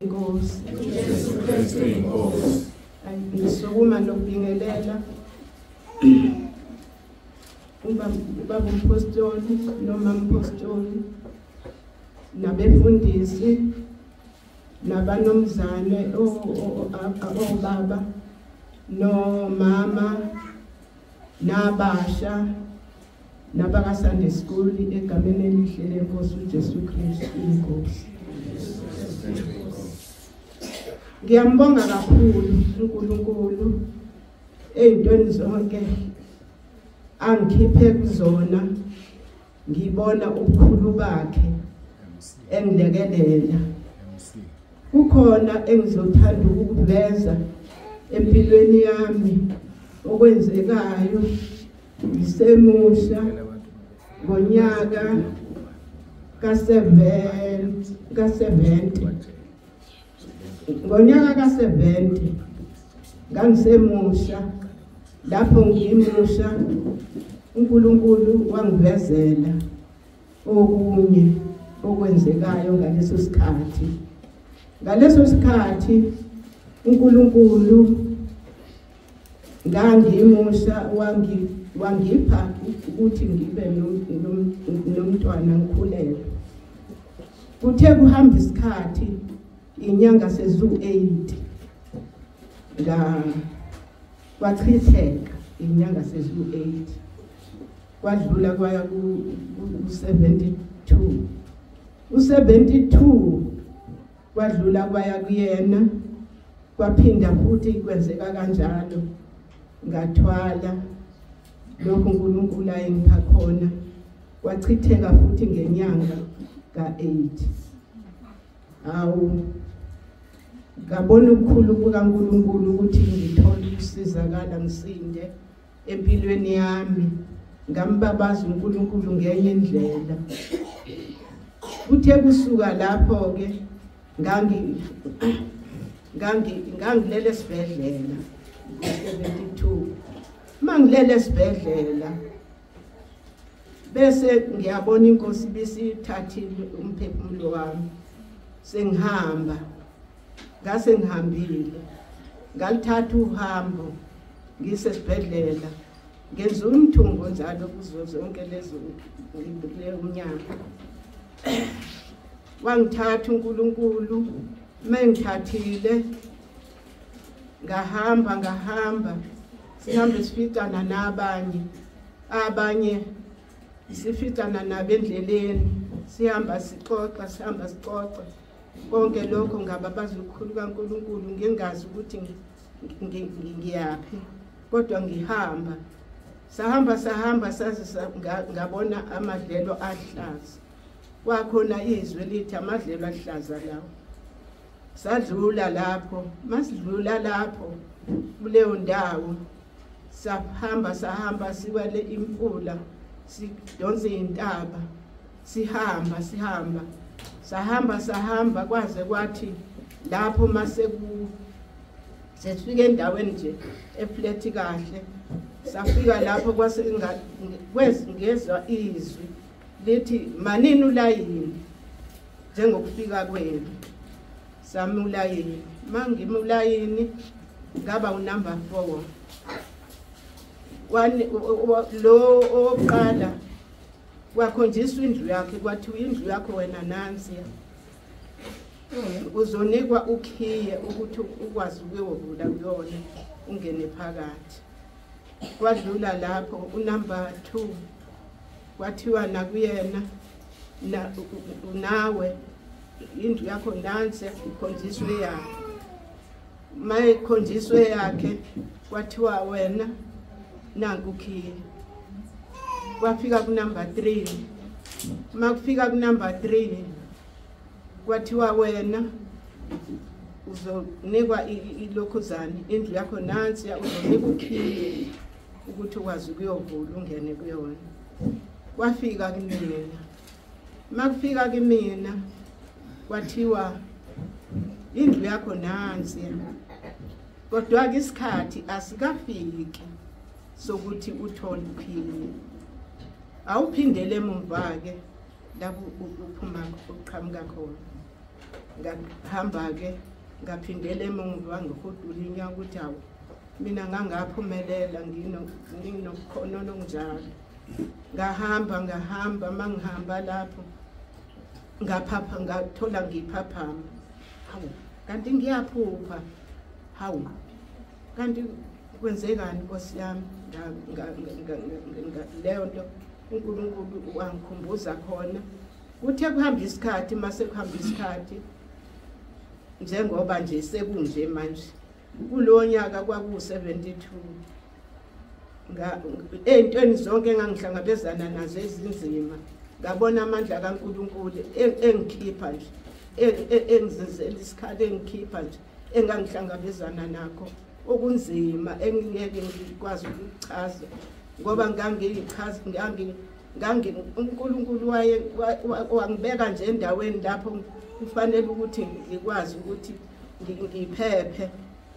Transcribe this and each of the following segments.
Inkosi Jesu Kristu inkosi. Ngisukuma nokubingelela ubaba umpostoli noma umpostoli nabefundisi nabanomzane obaba nomama nabasha nabaka Sunday school egameni elihle lenkosi uJesu Kristu inkosi. Ngiyambonga kakhulu uNkulunkulu eyintweni zonke angikhiphe kuzona, ngibona ubukhulu bakhe engilekelela. Kukhona engizothanda ukuveza empilweni yami okwenzekayo ngisemusha ngonyaka ka-70. Ngonyaka ka-70 ngangisemusha. Lapho ngimusha uNkulunkulu wangivezela okunye okwenzekayo ngaleso sikhathi. Ngaleso sikhathi uNkulunkulu ngangimusha wangipha ukuthi ngibe nomntwana ngikhulelwe. Kuthe kuhamba isikhathi inyanga sezu-8 kwachitheka inyanga sezu-8 kwadlula kwaya ku-72. U-72 kwadlula kwaya kuyena, kwaphinda futhi kwenzeka kanjalo, ngathwala lokhu uNkulunkulu ayengipha khona, kwachitheka futhi ngenyanga ka-8. Awu, ngabona ubukhulu bukaNkulunkulu ukuthi ngithole ukusizakala ngisinde empilweni yami. Ngambabaza uNkulunkulu ngenye indlela. Kuthe kusuka lapho ke ngangilele esibhedlela ngo-72. Mangilele esibhedlela bese ngiyabona inkosi bisithathile umphefumulo wami, sengihamba. Ngase ngihambile, ngalithatha uhambo ngisesibhedlela, ngenza umthungo njalo kuzo zonke lezo umnyaka. Wangithatha uNkulunkulu, mengithathile ngahamba sihambe sificana nabanye, abanye sificana nabo endleleni, sihamba sixoxa, sihamba sixoxa. Konke lokho ngababaza ukukhulu kaNkulunkulu, ngingazi ukuthi ngiyaphi, kodwa ngihamba. Sahamba sahamba saze ngabona amadlelo ahlaza. Kwakhona izwi lithi amadlelo ahlaza lawo. Sadlula lapho, masidlula lapho kuleyo ndawo sahamba sahamba siwele imfula, sidonse intaba, sihamba sihamba sahamba sahamba kwaze kwathi lapho mase sesifika endaweni nje eflat kahle. Safika lapho kwase ngezwa izwi lithi manini ulayini njengokufika kwenu. Sami ulayini, mangimi ulayini ngaba unumber 4. Lo oqala kwakhonjiswa indlu yakhe, kwathiwa indlu yakho wena nansi, uzonikwa ukhiye ukuthi ukwazi ukuyovula kuyona ungene phakathi. Kwadlula lapho unumber 2 kwathiwa nakuyena nawe indlu yakho nansi, ikhonjiswe yakhe. Mayikhonjiswe yakhe kwathiwa wena nanku ukhiye. Kwafika kunumber 3, makufika kunumber 3 kwathiwa wena uzonikwa ilokhuzane, indlu yakho nansi, uzonikwa ukhiye ukuthi ukwazi ukuyovula ungene kuyona. Kwafika kimina, makufika kimina kwathiwa indlu yakho nansi, kodwa ke isikhathi asikafiki sokuthi uthole ukhiye. Awuphindele emuva ke lapho uphuma uqhamuka khona. Ngahamba ke ngaphindela emuva ngihudula inyawo ukuthi hawu mina ngangaphumelela nginokukhono okunjalo. Ngahamba mangihamba lapho ngaphapha ngathola ngiphaphama. Hawu kanti ngiyaphupha, hawu kanti kwenzekani Nkosi yami? Leyo nto uNkulunkulu wangikhumbuza khona. Kuthe kuhamba isikhathi, mase kuhamba isikhathi njengoba nje sekunje manje kulo nyaka kwaku-72 ey'ntweni zonke engangihlangabezana nazo ezinzima ngabona amandla kaNkulunkulu engikhipha nje, engizenzela isikhala engikhipha nje engangihlangabezana nakho okunzima engingeke ngikwazi ukuchaza ngoba ngangiyichaza uNkulunkulu waye wangibeka nje endaweni lapho kufanele ukuthi ngikwazi ukuthi ngiphephe.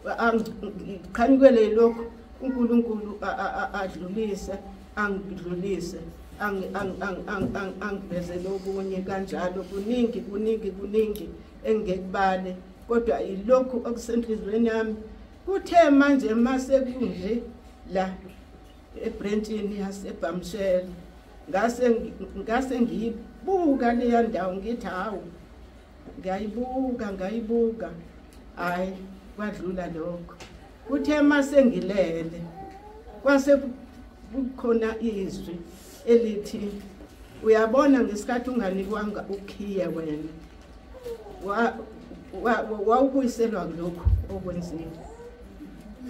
Ngiqhamukele lokho uNkulunkulu adlulise angidlulise angivezele okunye kanjalo. Kuningi kuningi kuningi engekubale, kodwa ilokhu okusenhlizweni yami. Kuthe manje mase kunje la ebranchini yaseBhamshela ngase ngiyibuka leya ndawo ngithi hawu ngayibuka hayi kwadlula lokho. Kuthe mase ngilele kwase kukhona izwi elithi uyabona ngesikhathi unganikwanga ukhiye wena wawubuyiselwa kulokhu okwenzile.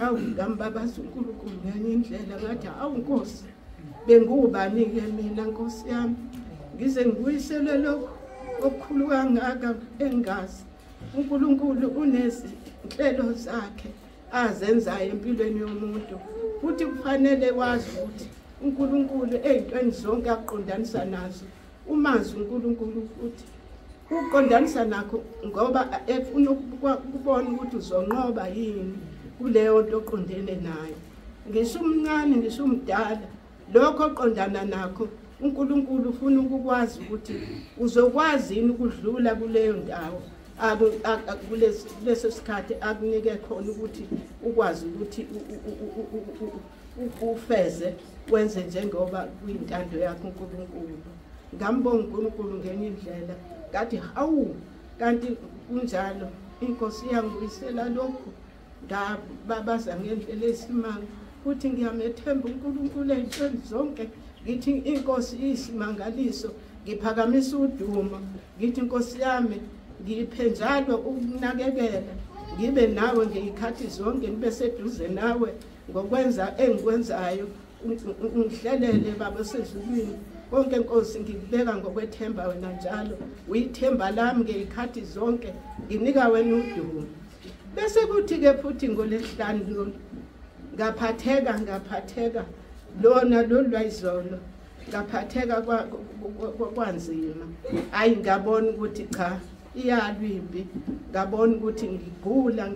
Awu ngambabaza uNkulunkulu ngenye indlela ngathi awu Nkosi bengubani-ke mina Nkosi yami ngize ngibuyiselwe lokhu okukhulu kangaka engazi. uNkulunkulu unezinhlelo zakhe azenzayo empilweni yomuntu, futhi kufanele wazi ukuthi uNkulunkulu ey'ntweni zonke akuqondanisa nazo umazi uNkulunkulu futhi uqondanisa nakho ngoba efuna ukubona ukuthi uzonqoba yini kuleyo nto oqondene nayo. Ngisho umncane ngisho umdala lokho oqondana nakho uNkulunkulu ufuna ukukwazi ukuthi uzokwazi yini ukudlula kuleyo ndawo kuleso sikhathi akunike khona ukuthi ukwazi ukuthi ufeze wenze njengoba kuyintando yakho uNkulunkulu. Ngambonga uNkulunkulu ngenye indlela ngathi hawu kanti kunjalo, inkosi iyangibuyisela lokhu. Ngababaza ngendlela esimanga futhi ngiyamethemba uNkulunkulu ey'ntweni zonke. Ngithi inkosi iyisimangaliso, ngiphakamisa udumo ngithi inkosi yami ngiphe njalo ukunakekela, ngibe nawe ngey'khathi zonke, ngibe seduze nawe ngokwenza engikwenzayo. Ungihlelele Baba osezulwini konke Nkosi, ngikubeka ngokwethemba wena njalo, uyithemba lami ngey'khathi zonke, nginika wena udumo. Bese kuthi-ke futhi ngolesihlanu lolu ngaphatheka lona lolu lwayizolo ngaphatheka kwanzima. Hayi ngabona ukuthi cha iyalwa impi, ngabona ukuthi ngigula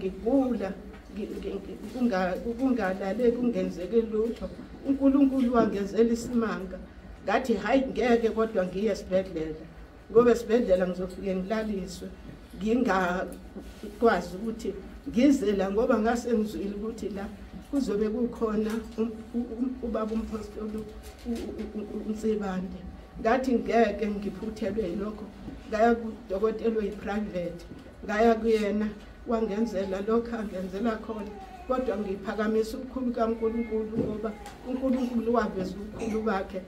kungalaleki kungenzeki lutho. uNkulunkulu wangenzela isimanga ngathi hayi ngeke kodwa ngiye esibhedlela ngoba esibhedlela ngizofike ngilaliswe ngingakwazi ukuthi ngizela ngoba ngase ngizwile ukuthi la kuzobe kukhona ubaba umpostoli uNsibande. Ngathi ngeke ngiphuthelwe yilokho, ngaya kudokotela oyi-private, ngaya kuyena wangenzela lokho angenzela khona, kodwa ngiphakamisa ubukhulu kaNkulunkulu ngoba uNkulunkulu waveza ubukhulu bakhe.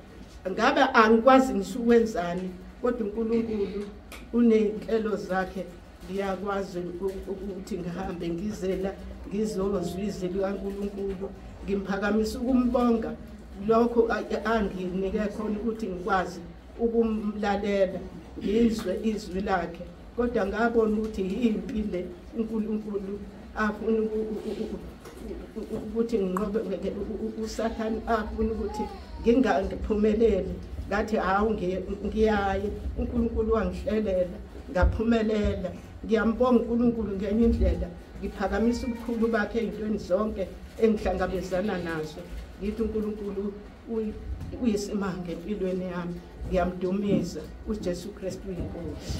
Ngabe angikwazi ngisho ukwenzani, kodwa uNkulunkulu uney'nhlelo zakhe, ngiyakwazi ukuthi ngihambe ngizela ngizozwa izwi likaNkulunkulu. Ngimphakamisa ukumbonga lokho anginike khona ukuthi ngikwazi ukumlalela ngizwe izwi lakhe, kodwa ngabona ukuthi yimpi le uNkulunkulu afuna ukuthi nginqobe uSathane, afuna ukuthi ngingangiphumeleli. Ngathi hawu ngiyaye, uNkulunkulu wangihlelela ngaphumelela. Ngiyambonga uNkulunkulu ngenye indlela, ngiphakamisa ubukhulu bakhe ey'ntweni zonke engihlangabezana nazo. Ngithi uNkulunkulu uyisimanga empilweni yami, ngiyamdumisa uJesu Kristu uyinkosi.